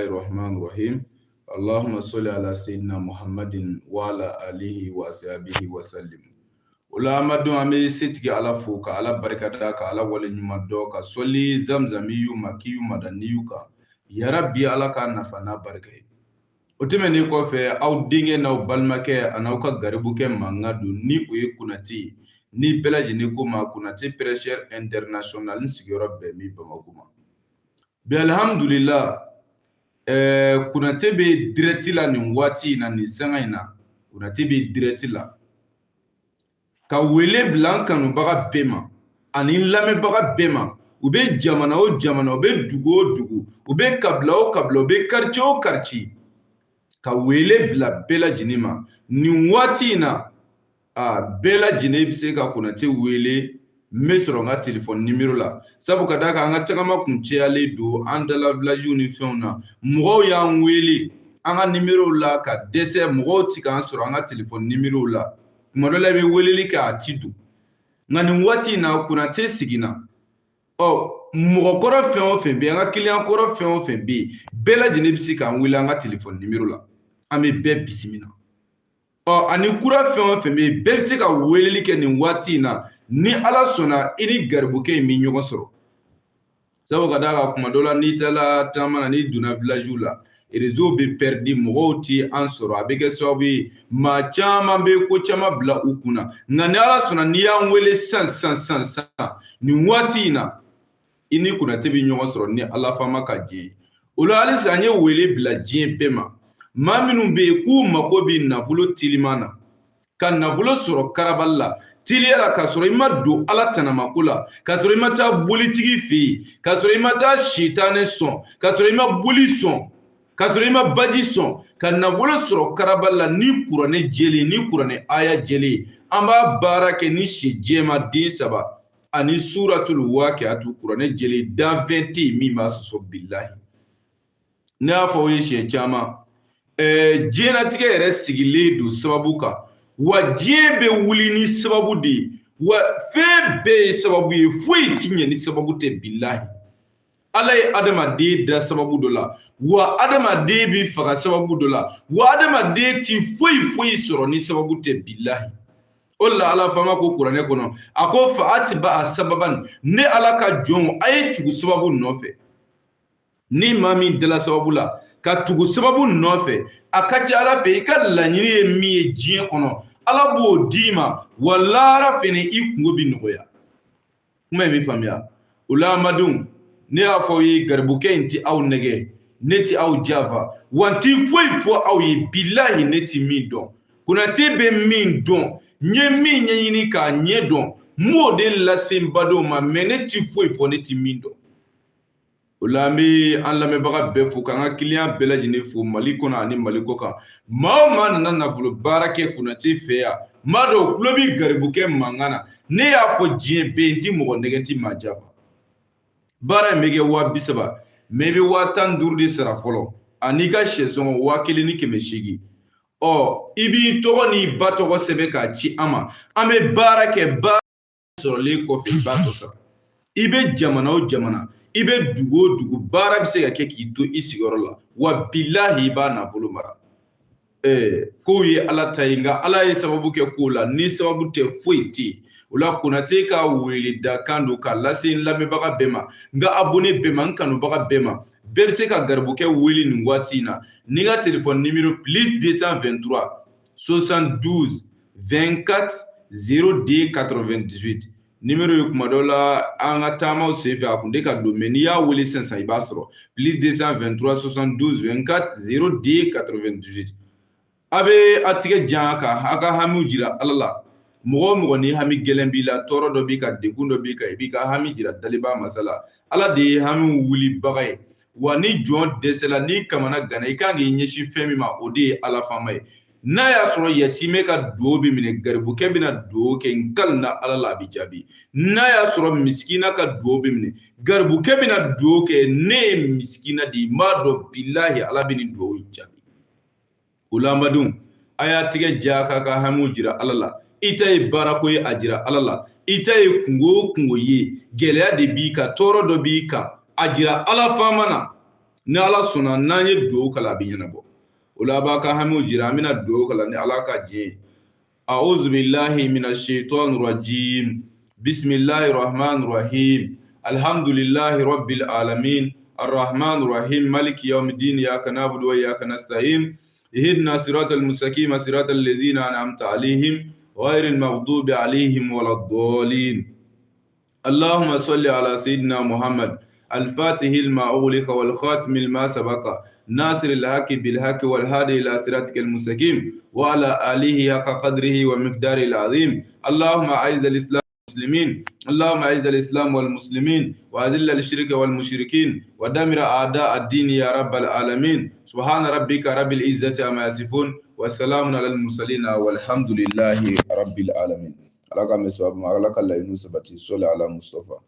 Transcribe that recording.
Rahman Rahim. Allahumma salli ala sayyidina Muhammadin wa ala alihi wa sahbihi wa sallim. O la an badenw, an bɛ setigi Ala fo, ka Ala barikada, ka Ala wale ɲuman dɔn, ka sɔli zamzamiyu makiyu madaniyu kan. Yarabi, Ala k'a nafa n'a barika ye. O tɛmɛnen kɔfɛ, aw denkɛ n'aw balimakɛ a n'aw ka garibukɛ mankan don, ni o ye Konate ye, ni bɛɛ lajɛlen ko ma Konate prêcheur international. N sigiyɔrɔ bɛn min Bamakɔ ma bi, alihamudulila. Konate bɛ direct la nin waati in na, nin sanga in na, Konate bɛ direct la ka wele bila n kanubaga bɛɛ ma ani n lamɛnbaga bɛɛ ma. U bɛ jamana o jamana, u bɛ dugu o dugu, u bɛ kabila o kabila, u bɛ quartier o quartier, ka wele bila bɛɛ lajɛlen ma nin waati in na. A bɛɛ lajɛlen bɛ se ka Konate wele, n bɛ sɔrɔ n ka telefɔni nimero la, sabu ka d'a kan an ka tagama kun cayalen don an dala villagew ni fɛnw na. Mɔgɔw y'an wele an ka nimero la ka dɛsɛ, mɔgɔw ti k'an sɔrɔ an ka telefɔni nimero la. Tuma dɔ la, i bɛ weleli kɛ, a ti don. Nka nin waati in na, Konate seginna. Ɔ mɔgɔkɔrɔ fɛn o fɛn bɛ yen, an ka kiliyan kɔrɔ fɛn o fɛn bɛ yen, bɛɛ lajɛlen bɛ se k'an wele an ka telefɔni nimero la, an bɛ bɛɛ bisimila. Ɔ ani kura fɛn o fɛn bɛ yen, bɛɛ bɛ se ka weleli kɛ nin waati in na. Ni Ala sɔnna, i ni garibukɛ in bɛ ɲɔgɔn sɔrɔ, sabu ka d'a kan kuma dɔ la, n'i taara taama na, n'i donna village la, réseau bɛ perdu, mɔgɔw ti an sɔrɔ. A bɛ kɛ sababu ye maa caman bɛ ko caman bila u kunna. Nka ni Ala sɔnna, n'i y'an wele sisan sisan sisan sisan nin waati in na, i ni Konate bɛ ɲɔgɔn sɔrɔ, ni Ala faama ka diɲɛ ye. O la halisa, an ye wele bila diɲɛ bɛɛ ma, maa minnu bɛ yen k'u mako bɛ nafolo teliman na, ka nafolo sɔrɔ karabali la, teliya la, k'a sɔrɔ i ma don Ala tanamako la, k'a sɔrɔ i ma taa bolitigi fɛ yen, k'a sɔrɔ i ma taa sitanɛ sɔn, k'a sɔrɔ i ma boli sɔn, k'a sɔrɔ i ma baji sɔn, ka nafolo sɔrɔ karabali la ni kuranɛ jɛlen, ni kuranɛ aya jɛlen. An b'a baara kɛ ni si jɛma den saba ani suratul waqiatu, kuranɛ jɛlen. Danfɛn tɛ yen min b'a sɔsɔ, bilahi. Ne y'a fɔ aw ye siɲɛ caman, diɲɛlatigɛ yɛrɛ sigilen don sababu kan, wa diɲɛ bɛ wuli ni sababu de ye, wa fɛn bɛɛ ye sababu ye, foyi ti ɲɛ ni sababu tɛ, bilahi. Ala ye adamaden da sababu dɔ la, wa adamaden bɛ faga sababu dɔ la, wa adamaden ti foyi foyi sɔrɔ ni sababu tɛ, bilahi. O de la Ala faama ko kuranɛ kɔnɔ, a ko fa atiba a sababan, ne Ala ka jɔnw, a ye tugu sababu nɔfɛ. Ni maa min dala sababu la ka tugu sababu nɔfɛ, a ka ca Ala fɛ, i ka laɲini ye min ye diɲɛ kɔnɔ, Ala b'o d'i ma, wa lahara fɛnɛ i kungo bɛ nɔgɔya. Kuma in bɛ faamuya. O la an badenw, ne y'a fɔ aw ye, garibukɛ in ti aw nɛgɛ, ne ti aw janfa, wa n ti foyi fɔ aw ye, bilahi, ne ti min dɔn. Konate bɛ min dɔn, n ye min ɲɛɲini k'a ɲɛ dɔn, n b'o de lase n badenw ma, mɛ ne ti foyi fɔ ne ti min dɔn. O la an bɛ an lamɛnbaga bɛɛ fo, k'an ka kiliyan bɛɛ lajɛlen fo Mali kɔnɔ ani Mali kɔ kan. Maa o maa nana nafolo baara kɛ Konate fɛ yan, maa dɔw tulo bɛ garibukɛ mankan na. Ne y'a fɔ diɲɛ bɛɛ, n ti mɔgɔ nɛgɛ, n ti maa janfa. Baara in bɛ kɛ 30 000, mɛ i bɛ 15 000 de sara fɔlɔ, ani ka sɛsɔngɔ 1800. Ɔ i b'i tɔgɔ n'i ba tɔgɔ sɛbɛn k'a ci an ma, an bɛ baara kɛ. Baara sɔrɔlen kɔfɛ, i b'a tɔ sara. I bɛ jamana o jamana, i bɛ dugu o dugu, baara bɛ se ka kɛ k'i to i sigiyɔrɔ la, wa bilahi, i b'a nafolo mara. Kow ye Ala ta ye, nka Ala ye sababu kɛ kow la, ni sababu tɛ foyi tɛ yen. O la Konate ka wele dakan don k'a lase n lamɛnbaga bɛɛ ma, n ka abonné bɛɛ ma, n kanubaga bɛɛ ma. Bɛɛ bɛ se ka garibukɛ wele nin waati in na n'i ka téléphone numéro +223 72 24 02 98. Numéro ye, kuma dɔ la an ka taamaw senfɛ, a kun tɛ ka don, mɛ n'i y'a wele sisan, i b'a sɔrɔ +223 72 24 02 98. A bɛ a tigɛ jan ka a ka hamiw jira Ala la. Mɔgɔ o mɔgɔ ni hami gɛlɛn b'i la, tɔɔrɔ dɔ b'i kan, degun dɔ b'i kan, i b'i ka hami jira daliba masa la. Ala de ye hamiw wulibaga ye. Wa ni jɔn dɛsɛla, n'i kamana gana, i kan k'i ɲɛsin fɛn min ma, o de ye Ala faama ye. N'a y'a sɔrɔ yatimɛ ka duwawu bɛ minɛ, garibukɛ bɛna duwawu kɛ, n kalina Ala la, a bɛ jaabi. N'a y'a sɔrɔ misikina ka duwawu bɛ minɛ, garibukɛ bɛna duwawu kɛ. Ne ye misikina de ye, n b'a dɔn bilahi, Ala bɛ nin duwawu jaabi. O la an badenw, a y'a tigɛ ja k'a ka hamiw jira Ala la. I ta ye baarako ye, a jira Ala la. I ta ye kungo o kungo ye, gɛlɛya de b'i kan, tɔɔrɔ dɔ b'i kan, a jira Ala faama na. Ni Ala sɔnna, n'an ye dugawu k'a la, a bɛ ɲɛnabɔ. O la, a b'a ka hamiw jira. An bɛna dugawu k'a la ni Ala ka diɲɛ ye. أعوذ بالله من الشيطان الرجيم، بسم الله الرحمن الرحيم، الحمد لله رب العالمين، الرحمن الرحيم، مالك يوم الدين، إياك نعبد وإياك نستعين، اهدنا صراط المستقيم، صراط الذين أنعمت عليهم، غير المغضوب عليهم ولا الضالين. اللهم صل على سيدنا محمد الفاتح لما أغلق والخاتم لما سبق، ناصر الحق بالحق، والهادي إلى صراطك المستقيم، وعلى آله حق قدره ومقداره العظيم. اللهم أعز الإسلام والمسلمين، اللهم أعز الإسلام والمسلمين، وأذل الشرك والمشركين، ودمر أعداء الدين يا رب العالمين. سبحان ربك رب العزة عما يصفون، والسلام على المرسلين، والحمد لله رب العالمين. Ala ka mɛn sababu ma, Ala ka laɲiniw sabati. Sɔli ala Mustafa.